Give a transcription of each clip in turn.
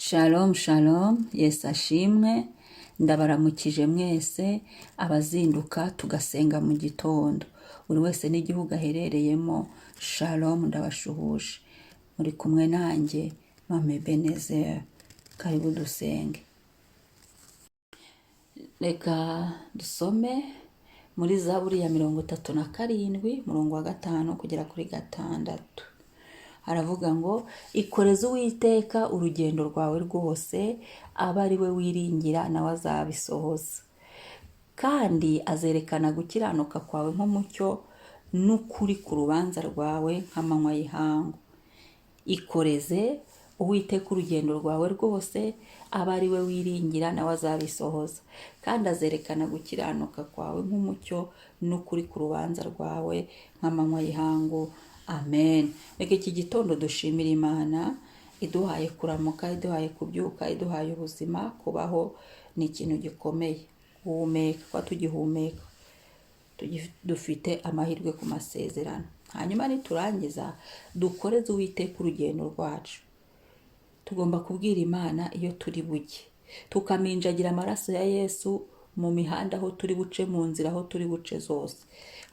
Shalom shalom, Yesu ashimwe, ndabaramukije mwese abazinduka tugasenga mu gitondo. Buri wese n'igihugu aherereyemo, shalom, ndabashuhuje. Muri kumwe nanjye, Mama Ebenezer, karibu dusenge. Reka dusome muri Zaburi ya 37, umurongo wa 5 kugera kuri 6. Aravuga ngo: "Ikoreze Uwiteka urugendo rwawe rwose, abe ari we wiringira, nawe azabisohoza. Kandi azerekana gukiranuka kwawe nk'umucyo, n'ukuri ku rubanza rwawe nk'amanywa y'ihangu." Ikoreze Uwiteka urugendo rwawe rwose, abe ari we wiringira, nawe azabisohoza. Kandi azerekana gukiranuka kwawe nk'umucyo, n'ukuri ku rubanza rwawe nk'amanywa y'ihangu. Amen. Reka iki gitondo dushimire Imana iduhaye kuramuka, iduhaye kubyuka, iduhaye ubuzima. Kubaho ni ikintu gikomeye. Guhumeka, kuba tugihumeka, dufite amahirwe ku masezerano. Hanyuma niturangiza dukoreze Uwiteka urugendo rwacu. Tugomba kubwira Imana iyo turi bujye, tukaminjagira amaraso ya Yesu mu mihanda aho turi buce, mu nzira aho turi buce zose.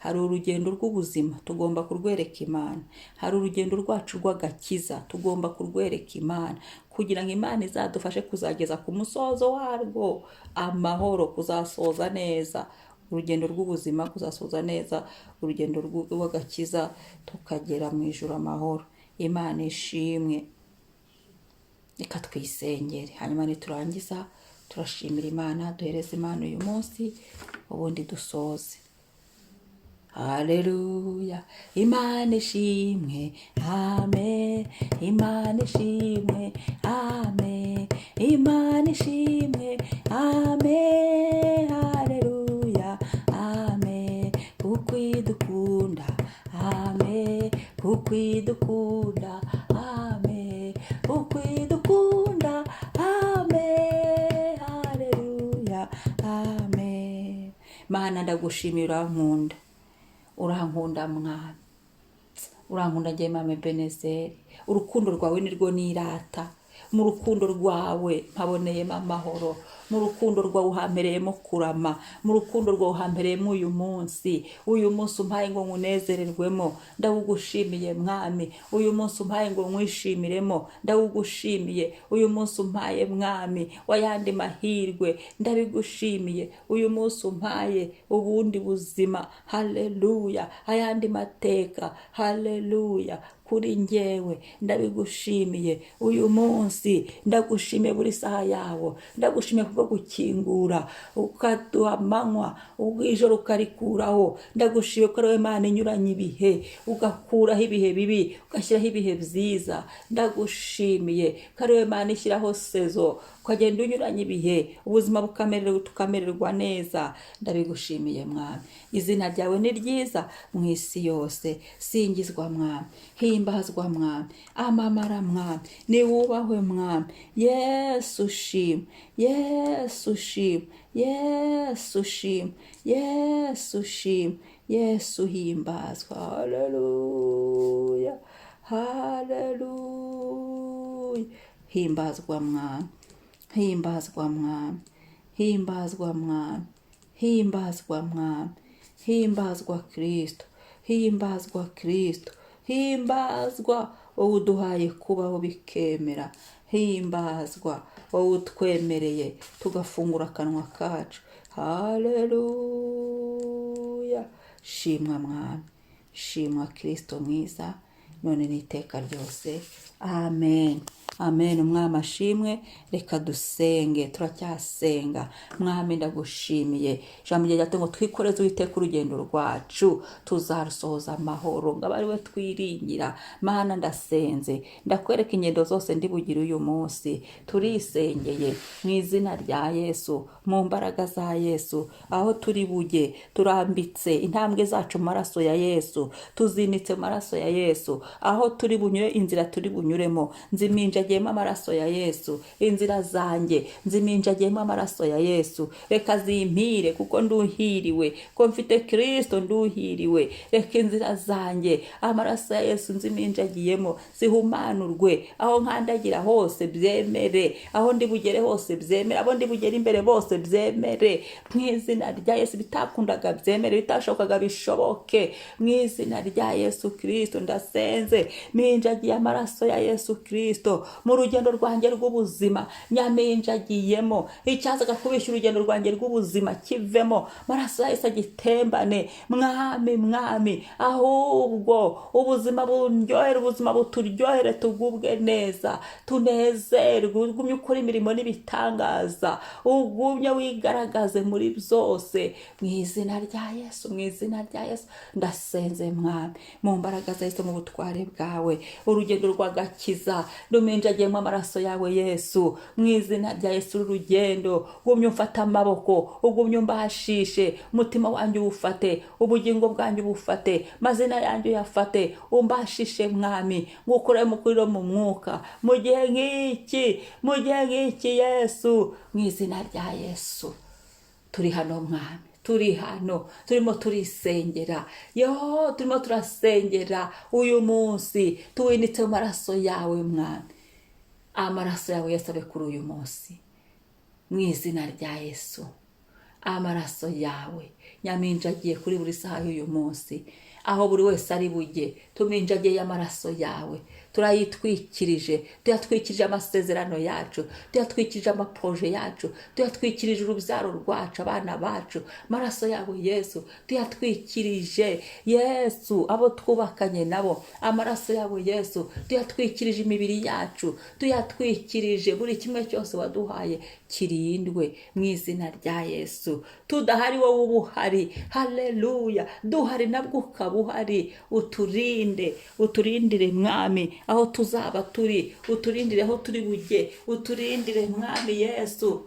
Hari urugendo rw'ubuzima tugomba kurwereka Imana, hari urugendo rwacu rw'agakiza tugomba kurwereka Imana, kugira ngo Imana izadufashe kuzageza ku musozo warwo amahoro, kuzasoza neza urugendo rw'ubuzima, kuzasoza neza urugendo rw'agakiza, tukagera mu ijuru amahoro. Imana ishimwe. Reka twisengere, hanyuma niturangiza turashimira Imana, duhereze Imana uyu munsi, ubundi dusoze. Haleluya, Imana ishimwe, amen. Imana ishimwe, amen. Imana ishimwe, amen. Haleluya, amen. Kuko idukunda, amen. Kuko idukunda, amen. Kuko idukunda, amen. Haleluya, amen. Mana, ndagushimira, urankunda, urankunda Mwami, urankunda njye Mama Ebenezeri. Urukundo rwawe nirwo nirata. Mu rukundo rwawe mpaboneyemo amahoro, mu rukundo rwawe uhampereyemo kurama, mu rukundo rwawe uhampereyemo uyu munsi. Uyu munsi umpaye ngo nkunezererwemo, ndawugushimiye Mwami. Uyu munsi umpaye ngo nkwishimiremo, ndawugushimiye. Uyu munsi umpaye, Mwami, wayandi mahirwe, ndabigushimiye. Uyu munsi umpaye ubundi buzima, haleluya, ayandi mateka, haleluya, kuri njyewe ndabigushimiye. Uyu munsi ndagushimiye buri saha yawo, ndagushimiye kubwo gukingura ukaduha amanywa, ijoro ukarikuraho. Ndagushimiye ko ari wowe Mana inyuranye ibihe, ugakuraho ibihe bibi, ugashyiraho ibihe byiza. Ndagushimiye ko ari wowe Mana ishyiraho saison, ukagenda unyuranya ibihe, ubuzima bukamererwa, tukamererwa neza. Ndabigushimiye Mwami. Izina ryawe ni ryiza mu isi yose. Singizwa Mwami, himbazwa Mwami, amamara Mwami, niwubahwe Mwami. Yesu shima, Yesu shima, Yesu shima, Yesu shima, Yesu himbazwa. Haleluya, haleluya. Himbazwa Mwami, himbazwa Mwami, himbazwa Mwami, himbazwa Mwami, himbazwa Kirisito, himbazwa Kirisito, himbazwa wowe uduhaye kubaho bikemera, himbazwa wowe utwemereye tugafungura akanwa kacu. Haleluya. Shimwa Mwami, shimwa Kirisito mwiza, none n'iteka ryose. Amen, amen. Umwami ashimwe. Reka dusenge, turacyasenga. Mwami, ndagushimiye. Ijambo ryawe ngo twikoreze Uwiteka urugendo rwacu, tuzarusohoza amahoro, ngo abe ari we twiringira. Mana, ndasenze, ndakwereka ingendo zose ndi bugire uyu munsi. Turisengeye mu izina rya Yesu, mu mbaraga za Yesu. Aho turi bujye, turambitse intambwe zacu mu maraso ya Yesu, tuzinitse mu maraso ya Yesu. Aho turi bunyure, inzira turi bunyuremo, nziminjagiye. Nziminjagiyemo amaraso ya Yesu. Inzira zanjye nziminjagiyemo amaraso ya Yesu. Reka zimpire kuko nduhiriwe, ko mfite Kirisito nduhiriwe. Reka inzira zanjye amaraso ya Yesu nziminjagiyemo zihumanurwe. Aho nkandagira hose byemere, aho ndi bugere hose byemere, abo ndi bugere imbere bose byemere, mu izina rya Yesu. Bitakundaga byemere, bitashobokaga bishoboke, mu izina rya Yesu Kirisito. Ndasenze, minjagiye amaraso ya Yesu Kirisito mu rugendo rwanjye rw'ubuzima, nyaminjagiyemo. Icyazaga kubishya urugendo rwanjye rw'ubuzima kivemo, amaraso ya Yesu agitembane. Mwami, Mwami, ahubwo ubuzima buryohere, ubuzima buturyohere, tugubwe neza, tunezerwe. Ugumye ukora imirimo n'ibitangaza, ugumye wigaragaze muri byose, mu izina rya Yesu, mu izina rya Yesu. Ndasenze Mwami, mu mbaraga za Yesu, mu butware bwawe, urugendo rw'agakiza ruminjagiyemo amaraso yawe Yesu, mu izina rya Yesu. Uru rugendo ugumye umfate amaboko, ugumye umbashishe, umutima wanjye uwufate, ubugingo bwanjye ubufate, amazina yanjye uyafate, umbashishe Mwami, ngukure mukuriro mu mwuka mu gihe nk'iki, mu gihe nk'iki Yesu, mu izina rya Yesu. Turi hano Mwami, turi hano turimo turisengera, yo turimo turasengera uyu munsi, tuwinitse mu maraso yawe Mwami. Amaraso yawe Yesu abe kuri uyu munsi, mu izina rya Yesu. Amaraso yawe nyaminjagiye kuri buri saha y'uyu munsi, aho buri wese ari bujye, tuminjagiye amaraso yawe, turayitwikirije, tuyatwikirije amasezerano yacu, tuyatwikirije amaproje yacu, tuyatwikirije urubyaro rwacu, abana bacu. Amaraso yawe Yesu tuyatwikirije, Yesu, abo twubakanye nabo. Amaraso yawe Yesu tuyatwikirije imibiri yacu, tuyatwikirije buri kimwe cyose waduhaye, kirindwe mu izina rya Yesu. Tudahari wowe uba uhari, haleluya. Duhari nabwo ukaba uhari. Uturinde, uturindire Mwami aho tuzaba turi, uturindire aho turi bujye, uturindire Mwami Yesu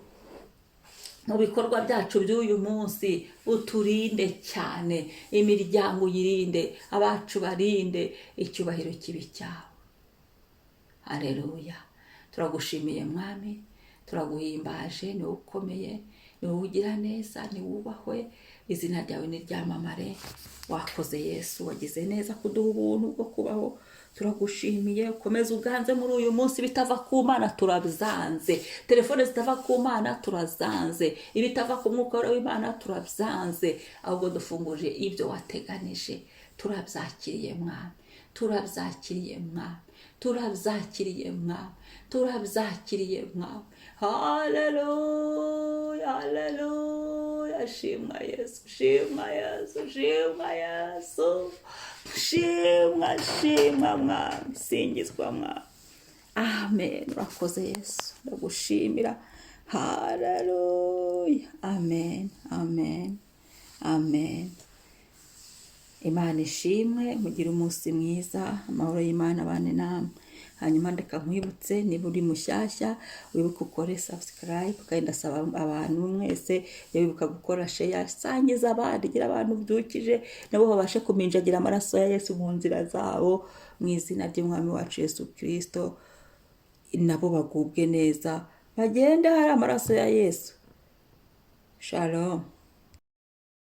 mu bikorwa byacu by'uyu munsi, uturinde cyane, imiryango uyirinde, abacu barinde, icyubahiro kibi cyawe. Haleluya. Turagushimiye Mwami, turaguhimbaje, ni wowe ukomeye, ni wowe ugira neza, ni wubahwe, izina ryawe ni ryamamare. Wakoze Yesu, wagize neza kuduha ubuntu bwo kubaho, turagushimiye. Ukomeze uganze muri uyu munsi. Bitava ku Mana turabyanze, telefone zitava ku Mana turazanze, ibitava ku mwuka w'Imana turabyanze, ahubwo dufunguje ibyo wateganije. Turabyakiriye Mwami, turabyakiriye Mwami, turabyakiriye Mwami, turabyakiriye Mwami. Haleluya, haleluya. Shimwa Yesu, shimwa Yesu, shimwa Yesu, shimwa, shimwa Mwami, singizwa Mwami. Amen. Urakoze Yesu, ndagushimira. Haleluya. Amen, amen, amen. Imana ishimwe. Mugire umunsi mwiza, amahoro y'Imana abane namwe. Hanyuma ndeka nkwibutse, niba uri mushyashya wibuke ukore subscribe, kandi ndasaba abantu mwese wibuka gukora share, sangiza abandi, gira abantu ubyukije nabo babashe kuminjagira amaraso ya Yesu mu nzira zabo, mu izina ry'Umwami wacu Yesu Kirisito, nabo bagubwe neza, bagende hari amaraso ya Yesu. Shalom.